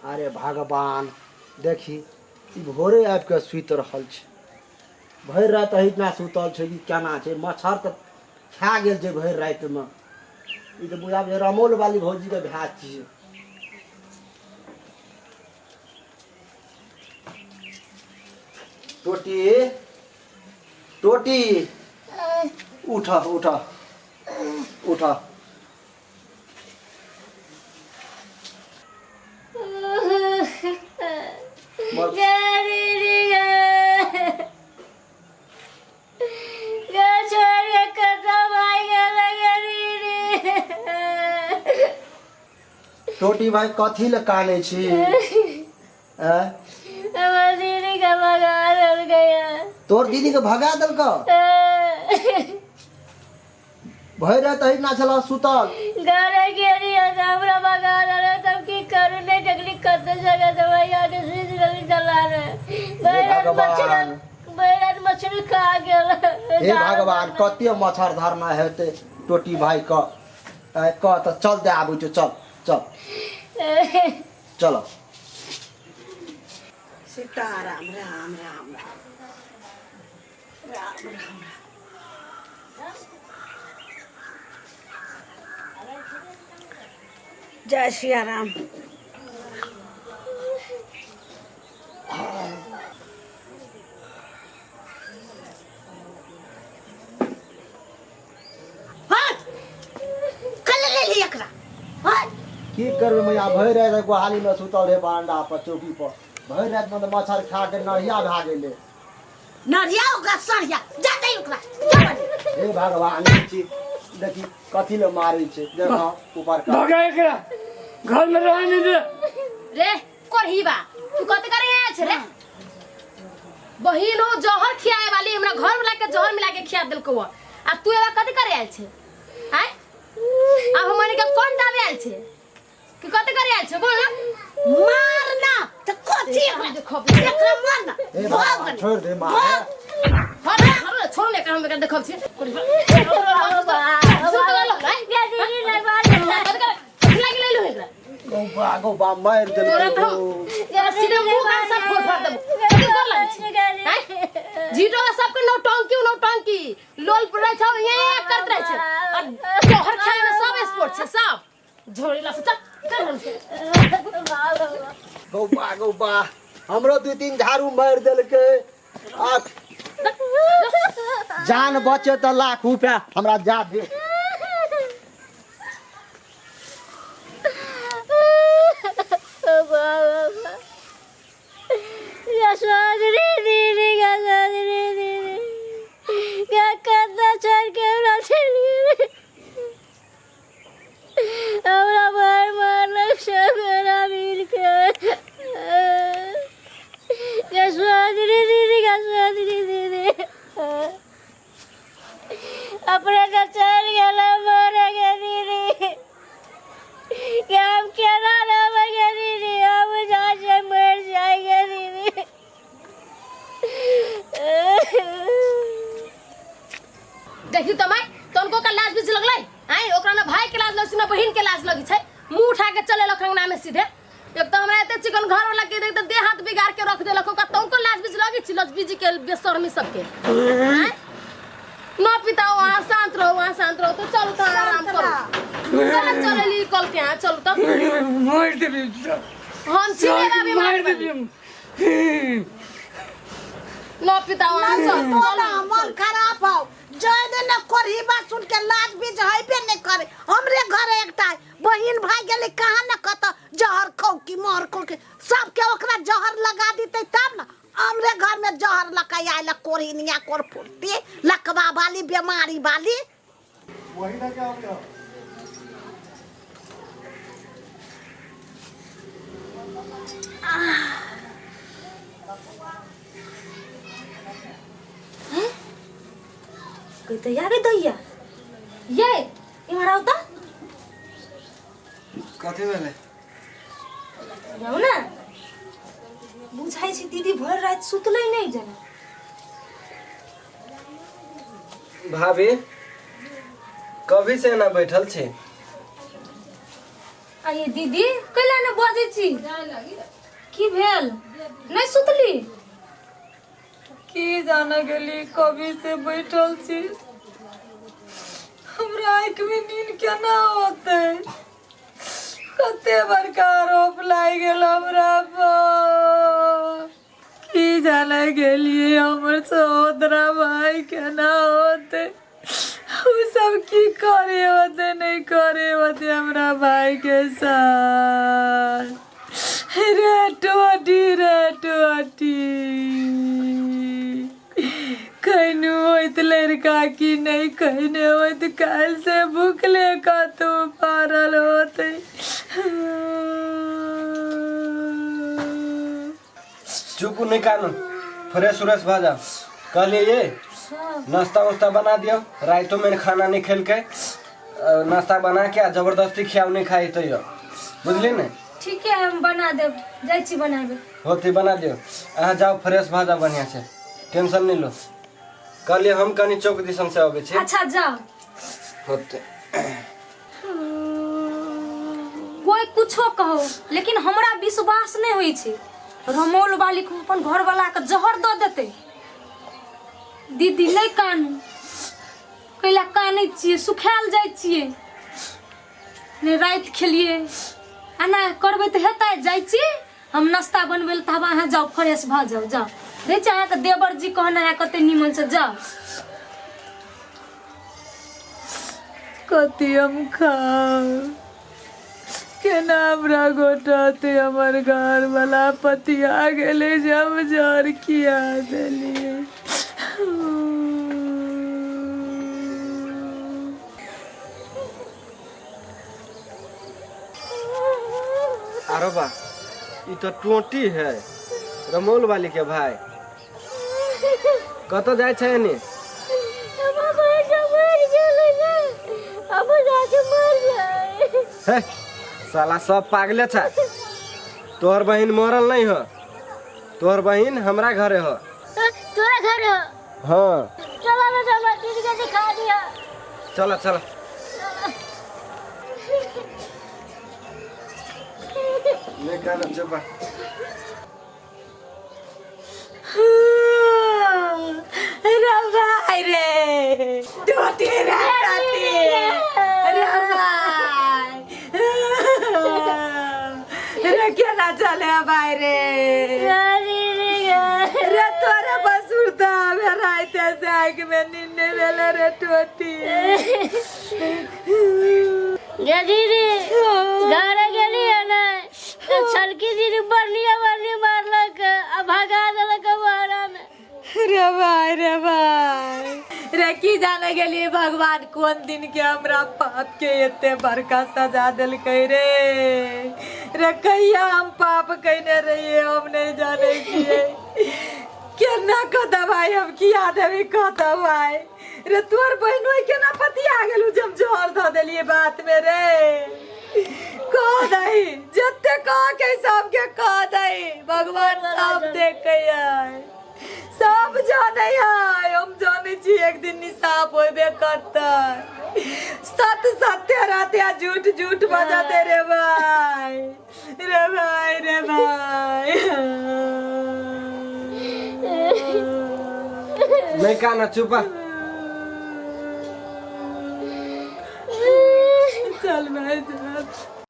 अरे भगवान, देखी ई भोरे आबि कऽ सुति रहल छै। भरि राति एहिना सुतल छै कि केना छै? मच्छर तऽ खा गेल छै भरि रातिमे। ई तऽ बुझा जे रमौल वाली भौजीके भाय छियै। टोटी, टोटी, उठ उठ उठ। टोटी भाई, कथी ले कानै छी? आँय? हमर दीदी के भगा देलकै। तोर दीदी के भगा देलकौ? भरि राति एहिना छलह सुतल। घरे गेलियै तऽ हमरा भगा देलकै, तब की करू? नहि देखली कते जगह दवाइया के सुति रहली चला रे। भरि राति मच्छर, भगवान। भरि राति मच्छर खा गेल। हे भगवान, कते मच्छर धरना हेतै टोटी भाई के। आँय, कह तऽ चल दे आबै छौ, चल चल चल। सीताराम, राम राम राम राम राम राम। जय सिया राम। हट, कल ले ली एकरा, हट। की करबै मैया, भरि राति गोहाली में सुतल रहे बरामदा पर चौकी पर। भरि राति में तऽ मच्छर खा के नढ़िया भए गेलै। नरिया ओकरा सरिया जा दे ओकरा, जा बने। हे भगवान, ई छी देखी कथी ले मारै छै, देखो ऊपर का। भगा एकरा, घर में रह नहीं दे। रे कोरहीबा, तू कत करे आयल छे रे? बहिन हो जहर खियाए वाली, हमरा घर वाला के जहर मिला के खिया देलको। आ तू एबा कत करे आयल छे? आय, आ हमनी के कोन दावे आयल छे कि कत करे आयल छे, बोल ना। मारना तो कथी एकरा? देखब। एकरा मारना। हे भाग भगवान, बने। छोड़ दे माँ। भाग। हट हट, छोड़ ले, हम एकरा देखब छी। कोरहीबा लागि लेलु एकरा। गौ बा, गौ बा, मारि तोरा देलकै। तऽ हम तोरा सीधे मुंह कान सब फोड़ फाड़ देबो। की कर लगै छी? आँय? झीटो के सबके नौटंकी नौटंकी लोल पर रहै छौ, ये ये करत रहै छै आ तोहर खेल में सब स्पोर्ट छै, सब झोरी ला से चल चल हम से। गौ बा, गौ बा, हमरो दू तीन झाड़ू मारि देलकै। आ जान बचे तऽ लाख रुपया हमरा जा दे। सोदरी दीदी का, सोदरी दीदी क्या करना छोड़ के हमरा चलि गेलै। हमरा भाय मारलक सब मेरा मिल के। सोदरी दीदी का, सोदरी दीदी अपने तऽ चलि गेल मरे गे दीदी, के हम केना रहबै गे दीदी? हम जा छै मरि जाय गे दीदी। देखियौ तऽ माय, तनको का लाज बीच लगलै? आँय, ओकरा ना भाई के लाज लगै छै ना बहिन के लाज लगै छै। मुंह उठा के चले लख अंगना में सीधे। एक तो हमरा एते चिकन घर वाला के देख तऽ देह हाथ बिगाड़ के रख देलक। ओकरा तनको लाज बीच लगै छै लजबीजी के बेशर्मी सबके? आँय? न पिता, वहाँ शांत रहो, वहाँ शांत रहो। तो चलू तो आराम करू। चल चल कल के यहाँ चलू तब। मार देबी सब। हम छियै बाबी। मार देबी हम। न पिता, वहाँ चल। तोरा मन खराब हो जय दे न। कोरही बात सुन के लाज बीज हेबे नहीं करे। हमरे घर एकटा बहिन भाई गेलै कहाँ न कत, जहर खौ की मोहर खौ की, सबके ओकरा जहर लगा देते तब न। हमरे घर में जहर लका आयल कोरहिनिया कोर फुर्ती लकवा वाली बीमारी वाली। वही ना क्या हो गया? कोई दैया गे दैया, ये इम्हर आउ तऽ। कथी भेलै? जाउ ने, बुझाइ छै दीदी भरि राति सुतलै नहि जेना। भाभी, कभी से एना बैठल छी? आ ये दीदी कैला ने बजै छी की भेल नहि सुतली की जाना गेली कभी से बैठल छी हमरा आँखि में नींद केना होतै कते बड़का आरोप लागि गेल हमरा पर की जाने गेलिए हमर सहोदरा भाई केना होतै ओ सब की करे होते नहीं करे होते हमरा भाई के साथ रे टोटी रे टोटी खैनू होइत लड़का की नहीं खैने होइत काल्हि से भूखले कतौ पड़ल होतै। चुप नहीं कानू फ्रेश उरेश भऽ जाओ। कहलिए ये नाश्ता उस्ता बना दियो। राइतो में खाना नहीं खेल के नाश्ता बना के आ जबरदस्ती खियाओ नहीं खाई तो यो बुझली ने। ठीक है हम बना देब जाइ छी बनाबे। होती बना दियो। अहाँ जाओ फ्रेश भऽ जाओ बढ़िया से टेंशन नहीं लो। कहलिए हम कनी चौक दिसन से अबै छी। अच्छा जाओ। होते कोई कुछो कहो लेकिन हमरा विश्वास नहीं होइ छै रमौल वाली के अपन घर वाला के जहर दऽ देतै। दीदी नहीं कानू कैला कानै छियै सुखायल जाइ छियै नहि राति खेलियै एना करबै तऽ हेतै। जाइ छी हम नाश्ता बनबै लए तब अहाँ जाउ फ्रेश भऽ जाउ जाउ दै छी अहाँके देवर जी कहने है कते नीमन से जाउ। कथी हम खाउ केना हमरा गोटते हमर घर वाला पतिया गेलै जे हम जर खिया देलियै। आरो बा ई तो टोटी है रमौल वाली के भाई कतऽ जाइ छै एने? हे साला सब पागले छै। तोहर बहिन मरल नहीं हो तोहर बहिन हमरा घरे हो। तोरा घर हो? हाँ। चलो ना चलो दीदी के दिखा दिया। चलो चलो। ले कान चुप। रे भाई रे टोटी रे टोटी रे भाई रे केना चले भाई रे रे तोरे बसुर तऽ हमे राइते से आँखि में नींद नहीं भेलै रे टोटी। गे दीदी घर गेली है ना छलकी दीदी बढ़िया बढ़िया मारलक आ भगा देलक बहरा में। रे भाई रे भाई रे की जाने गेलिए भगवान कोन दिन के हमरा पाप के एते बड़का सजा देलकै रे। रे कहिया हम पाप कयने रहिए हम नहीं जाने छियै। केना कऽ दवाई हम किया देबी कऽ दवाई रे तोर बहिनो केना पतिया गेलू जे हम जहर धऽ देलिए बात में रे। कह दही जते कह के सबके कह दही भगवान सब देखे है सब जाने है। हम जाने छी एक दिन निसाफ होबे करतै। सत सत्य रहते आ झूठ झूठ बजाते रे भाई रे भाई रे भाई। नहीं काना चुप। चल भाई चल।